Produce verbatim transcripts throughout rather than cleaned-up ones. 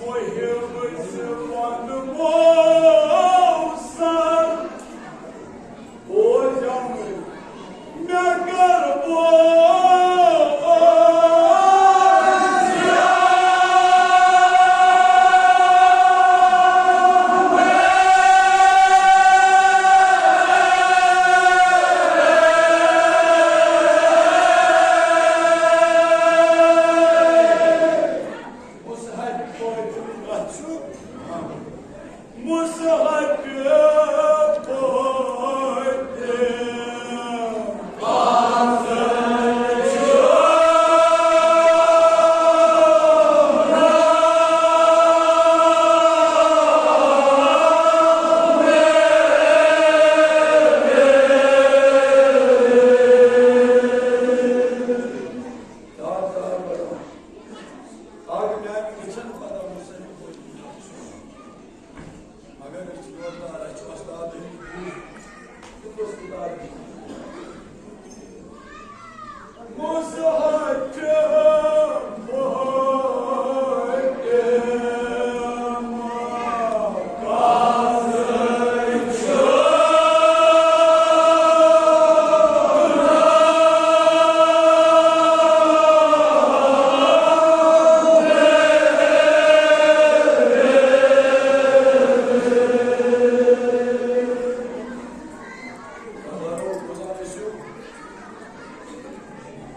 مُحِب زِ وَنہٕ موسر، او جمہوٗر، مےٚ کر بوز۔ مُصحف پٲٹھۍ کَتھ چھُ؟ مُصحف پٲٹھۍ۔ اکھ میانہِ وٕچھن پتہ مُصنف۔ مگر أسۍ چھِ یورٕ تاران، أسۍ چھِ وۄستاد ہٕنٛدۍ پٲٹھۍ۔ تہٕ کُس کِتاب چھِ؟ مُصحف چھِ محکم کَرٕنۍ چھِ۔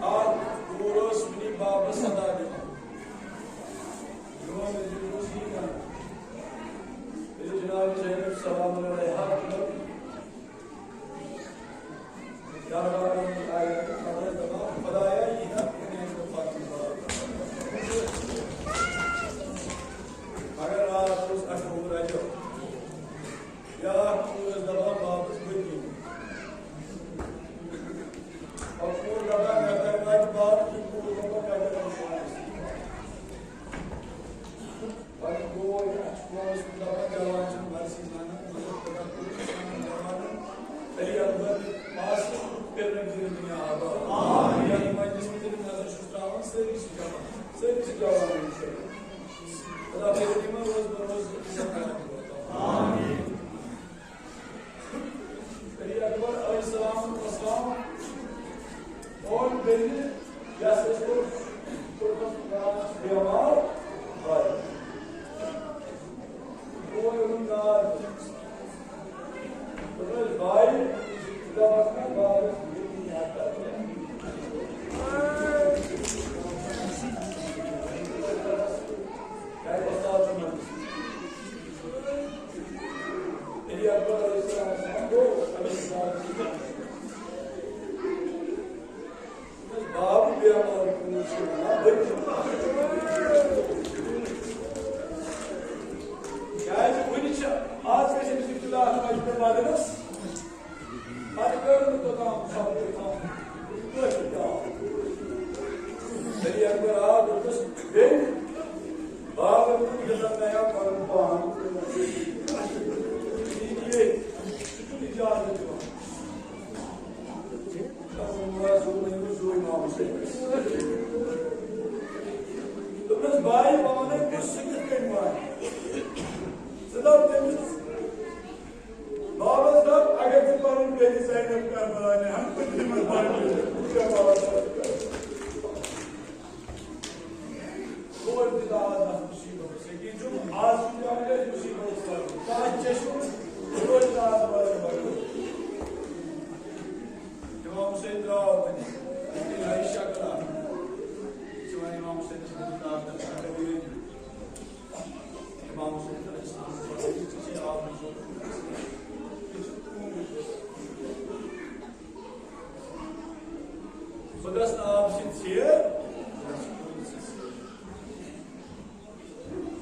اکھ کوٗر ٲس مےٚ بابس صدا دِوان۔ میون دِل اوس یی کران۔ ییٚلہِ جناب زینب سلام علیہا ووٚن، یا رب العالمین، آیت پتہٕ ٲس دپان، خدایا، یہِ ہا کُنہِ اندر پتہٕ۔ مگر راتھ اوس اَٹھووُہ رجب۔ بیٛاکھ کوٗر ٲس دَپان، بابَس بٔتی۔ پَتہٕ کوٗر دَپان، مےٚ کَرِ واتہِ باب، یہِ کوٗر دَپان، مےٚ کَرِ واتہِ پانَس۔ پَتہٕ گوٚو یہِ، اَسہِ چھُ پانَس کُن دَپان، جوان چھِنہٕ مرثی زانان، مگر خۄدا کوٗر چھِ سانٮ۪ن جوانَن علی اکبر نہِ پاسہٕ پھِرنہٕ دِنہٕ دُنیا آباد۔ یَتھ مجلِس منٛز تٔمِس نظر چھُس ترٛاوان، سٲری چھِ جوان، سٲری چھِ جوان، اِنشاءاللہ۔ خدا کٔرِنۍ یِمن روز بروز عزت کران۔ آمین۔ نبی اکبر علیہ السلام والسلام اور بیٚنہِ یَس أسۍ کوٚر، کوٚرمَس بیمار، بوے اوٚنُن نار۔ باب بیمار کوٗر چھِ وَنان، بٔلۍ چھِ کیٛازِ وُنہِ چھِ آز گژھِ أمِس اِبتدا اَتھ مَجہِ پٮ۪ٹھ وَدنَس۔ پَتہٕ کٔر نہٕ توٚتام خبرٕے کانٛہہ۔ کٲشِر کیٛاہ؟ علی اکبر آو، دوٚپُس، بیٚیہِ بابَن ووٚن، یہِ زَن مےٚ آو پَنُن پان۔ یہِ چھُنہٕ اِجازت دِوان۔ دوٚپمَس، بھائی، بہٕ وَنَے، بہٕ سُہ کِتھ کٔنۍ وَنہٕ؟ ژٕ دَپ تٔمِس، بابَس دَپ، اگر ژٕ پَنُن بیٚنہِ زینب کربلا نِہَن، بہٕ تہِ دِمَس پَنٕنۍ بیٚنہِ۔ کورِ تہِ آز اَتھ مُصیٖبتَس سۭتۍ۔ یہِ چھُ آز چھُ پٮ۪وان اَسہِ مُصیٖبتَس لَگُن۔ کانٛہہ چیٚچھ چھُ روزِ آز وَرٲے وَرٲے۔ اِمام حُسین درٛاو وۄنۍ۔ یہِ آیہِ شکل اَکھ۔ یہِ چھِ وَنان اِمام حُسینَس منٛز طاقت، اگر یہِ اِمام حُسین علیہ السلام چھِ آب منٛز۔ بہٕ گژھٕ نہٕ آب سۭتۍ ژھیر۔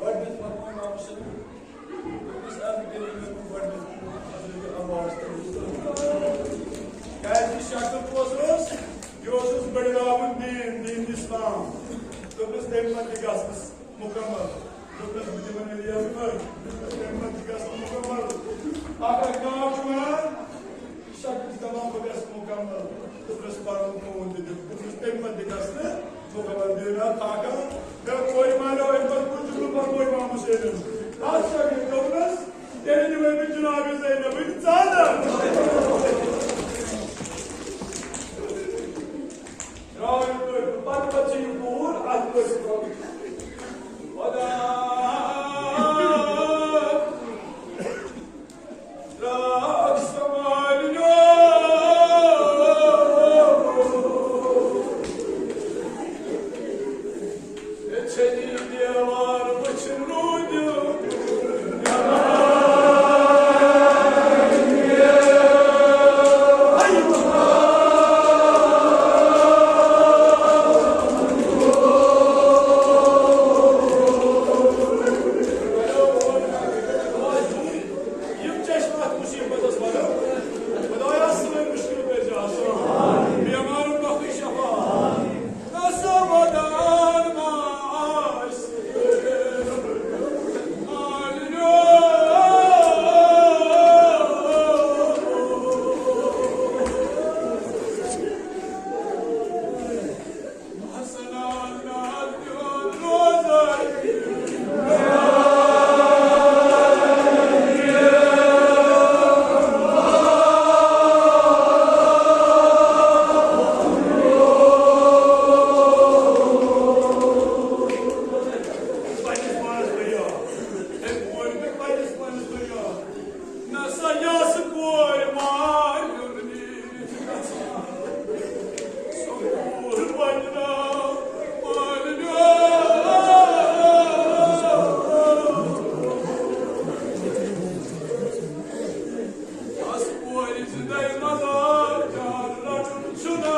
گۄڈٕنیتھ فرموو امام حسن، دوٚپنَس، اَتھ دِلہِ مےٚ گوٚو گۄڈٕنیتھ حضرت عباس تہٕ حضرت، کیازِ شکل کُس اوس؟ یہِ اوسُس بٔڑراوُن دین، دین اسلام۔ دوٚپنَس، تَمہِ پتہٕ تہِ گژھنَس مُکمل۔ دوٚپنَس، بہٕ دِمَن علی اکبر، تَمہِ پتہٕ تہِ گژھنَس مُکمل۔ اکھ اکھ ناو چھُ وَنان، شکل چھِ دَپان، بہٕ گژھٕ مُکمل۔ دوٚپنَس، پَنُن خوٗن تہِ دیُت۔ دوٚپنَس، تَمہِ پتہٕ دِژٕنہٕ مُکمل دیٖنہ تاکہ مےٚ کورِ مالیو اَمہِ پتہٕ کُنہِ جملہٕ پرموو امام حسینن۔ اَتھ شٲگِرد دوٚپنس، تیٚلہِ دِمے بہٕ جناب زینبٕنۍ ژادر۔ درٛاو یِتھ پٲٹھۍ، پتہٕ پتہٕ چھِ یہِ کوٗر اَتھ پٲٹھۍ خۄدا۔ یِم چشمہٕ اَتھ مُصیٖبتَس وَلو، خۄدایا، سٲنۍ مُشکِل کٔرۍ زِ آسان، بیمارَن مۄکھٕے شفا۔ نہ سا ودان ما آسہِ مالِیو۔ نہ سا یۄس کورِ مالیُن یی گژھان، سۄ کوٗر بنہِ نا مالِنۍ۔ یۄس کورِ زِندَے مزار جان رٹُن چھُ نا۔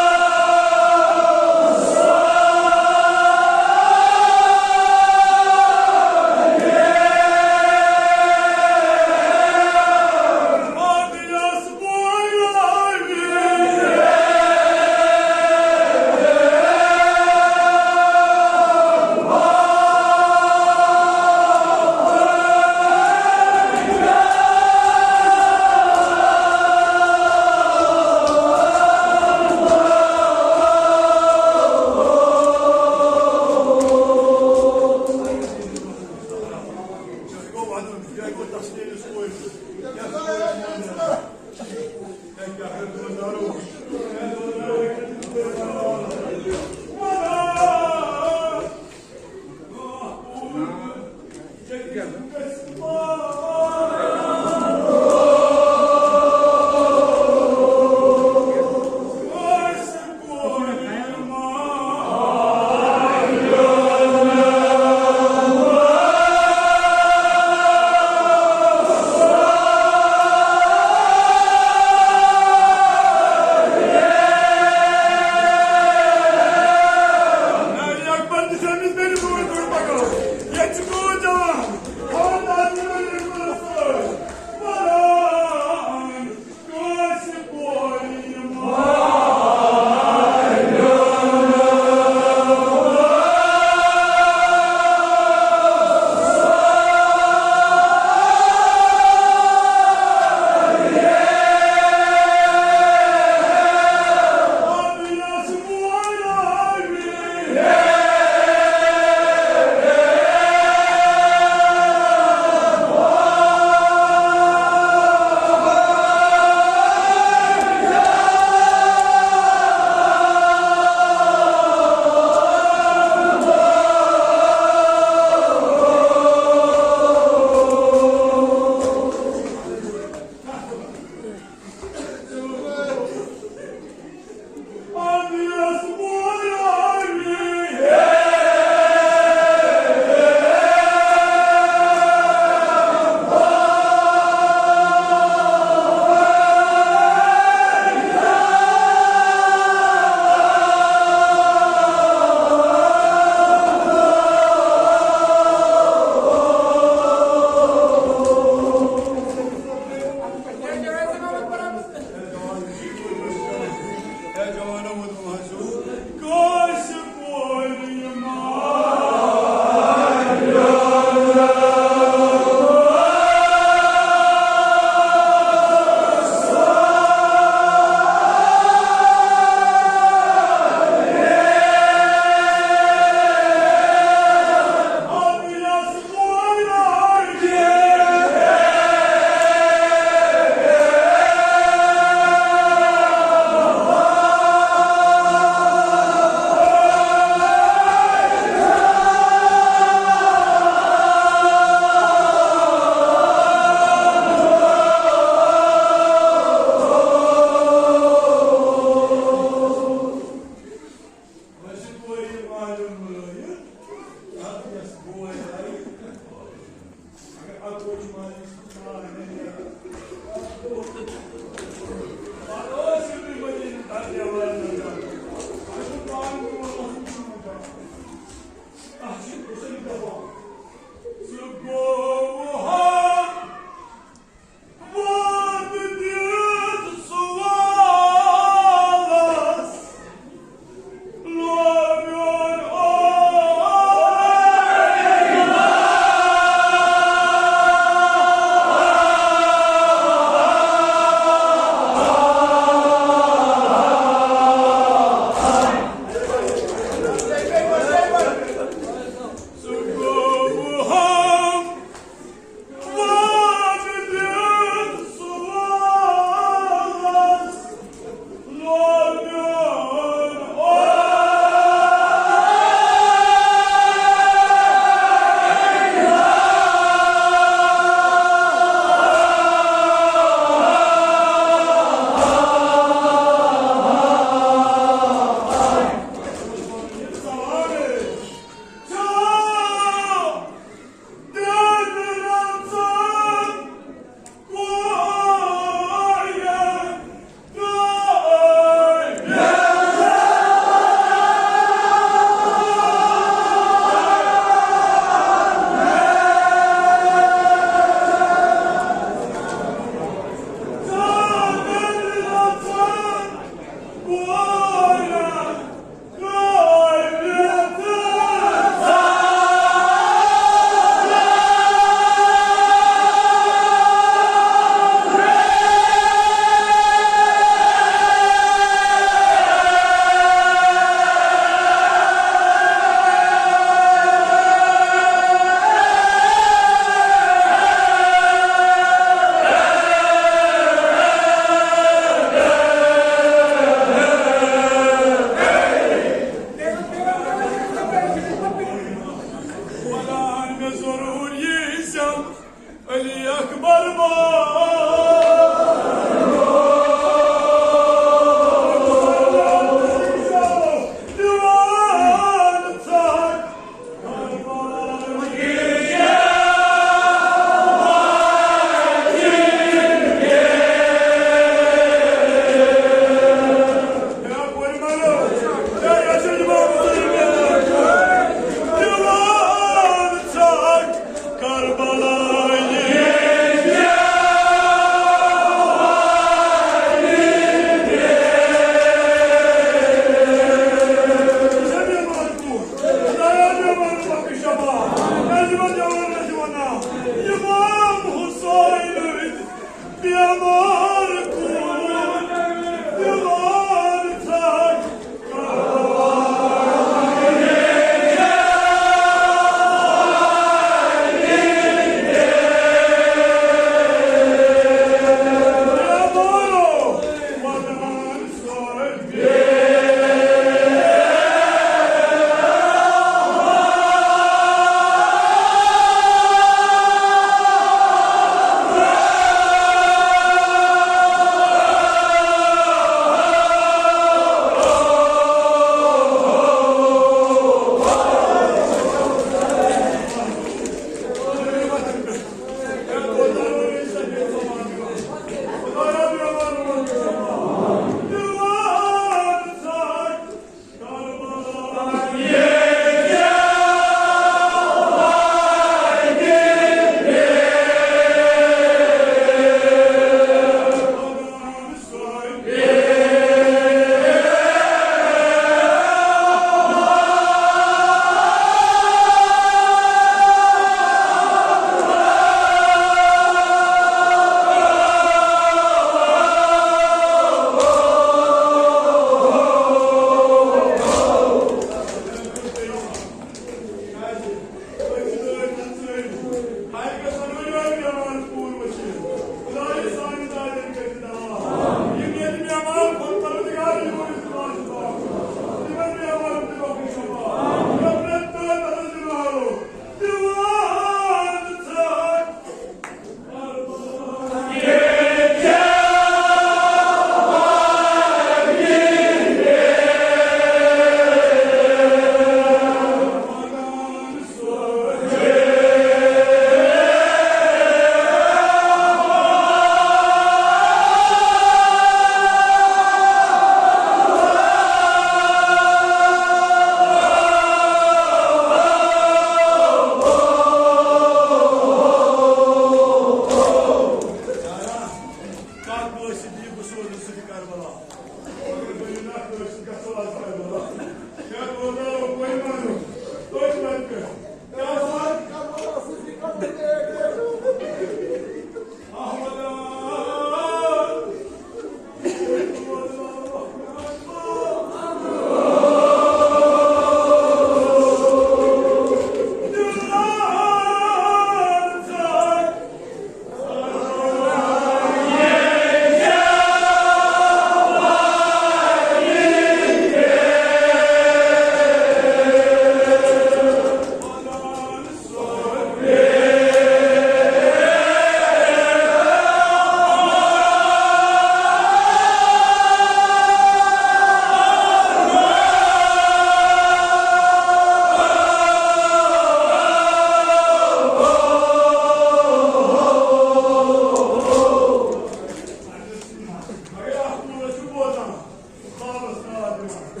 یِم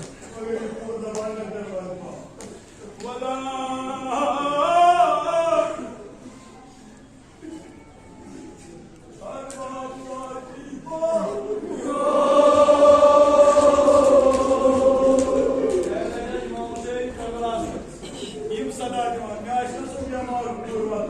صدا دِوان، مےٚ آسہِ نہٕ سُہ بٮ۪مار کوٚرمُت۔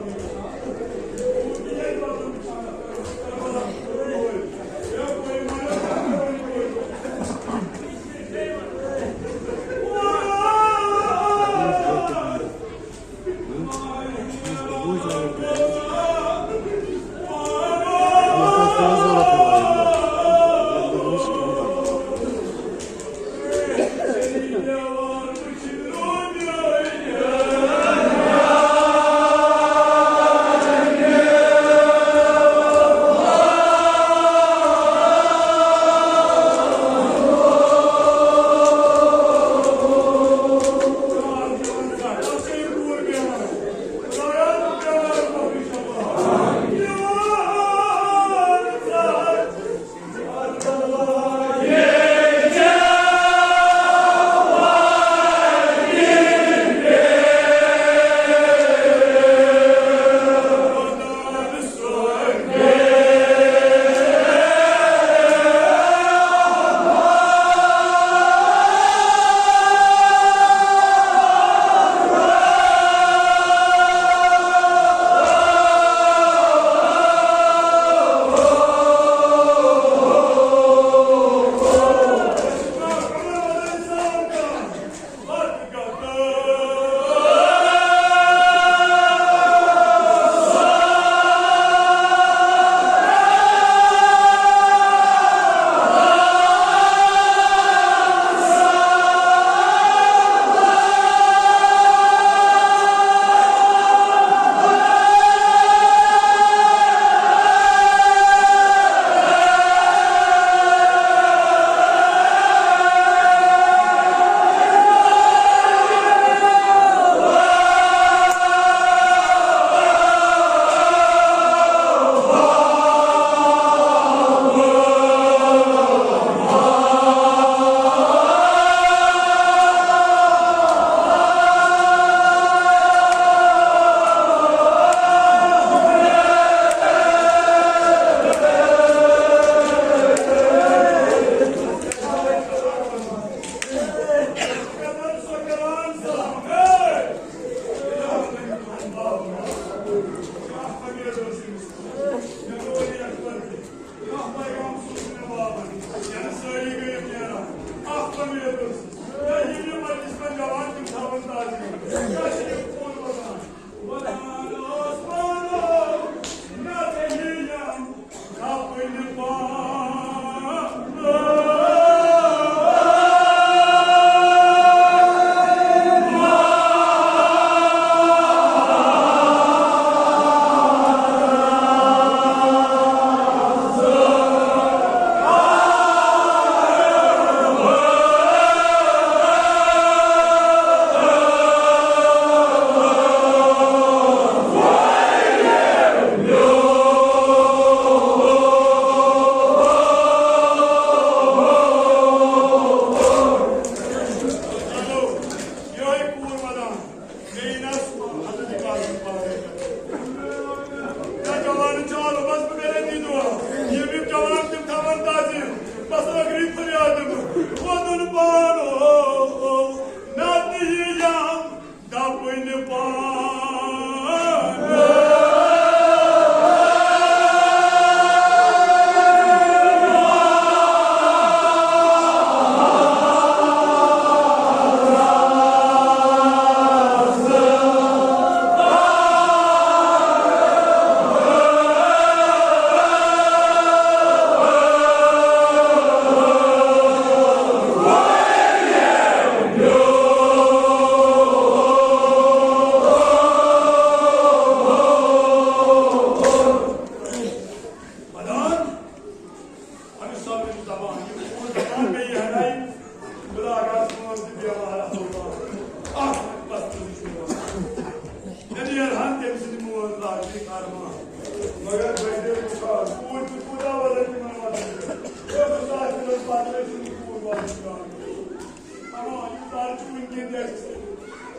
آ، یہِ دار چھُ وٕنکٮ۪ن تہِ اَسہِ سۭتۍ۔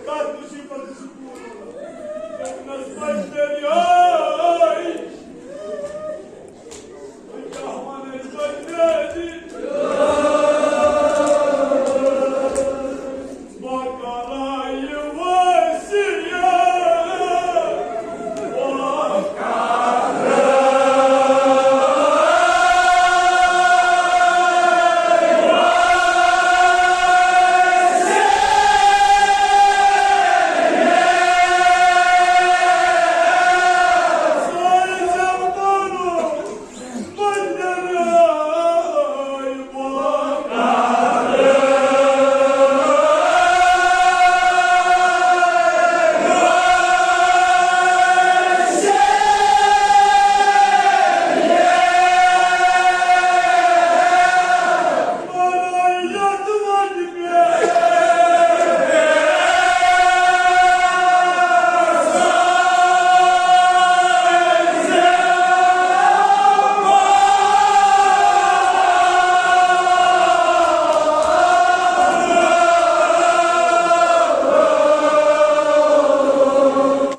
کَتھ مُصیٖبتَس چھُ پوٗرٕ؟ یَتھ منٛز پَزِ تیٚلہِ، آ،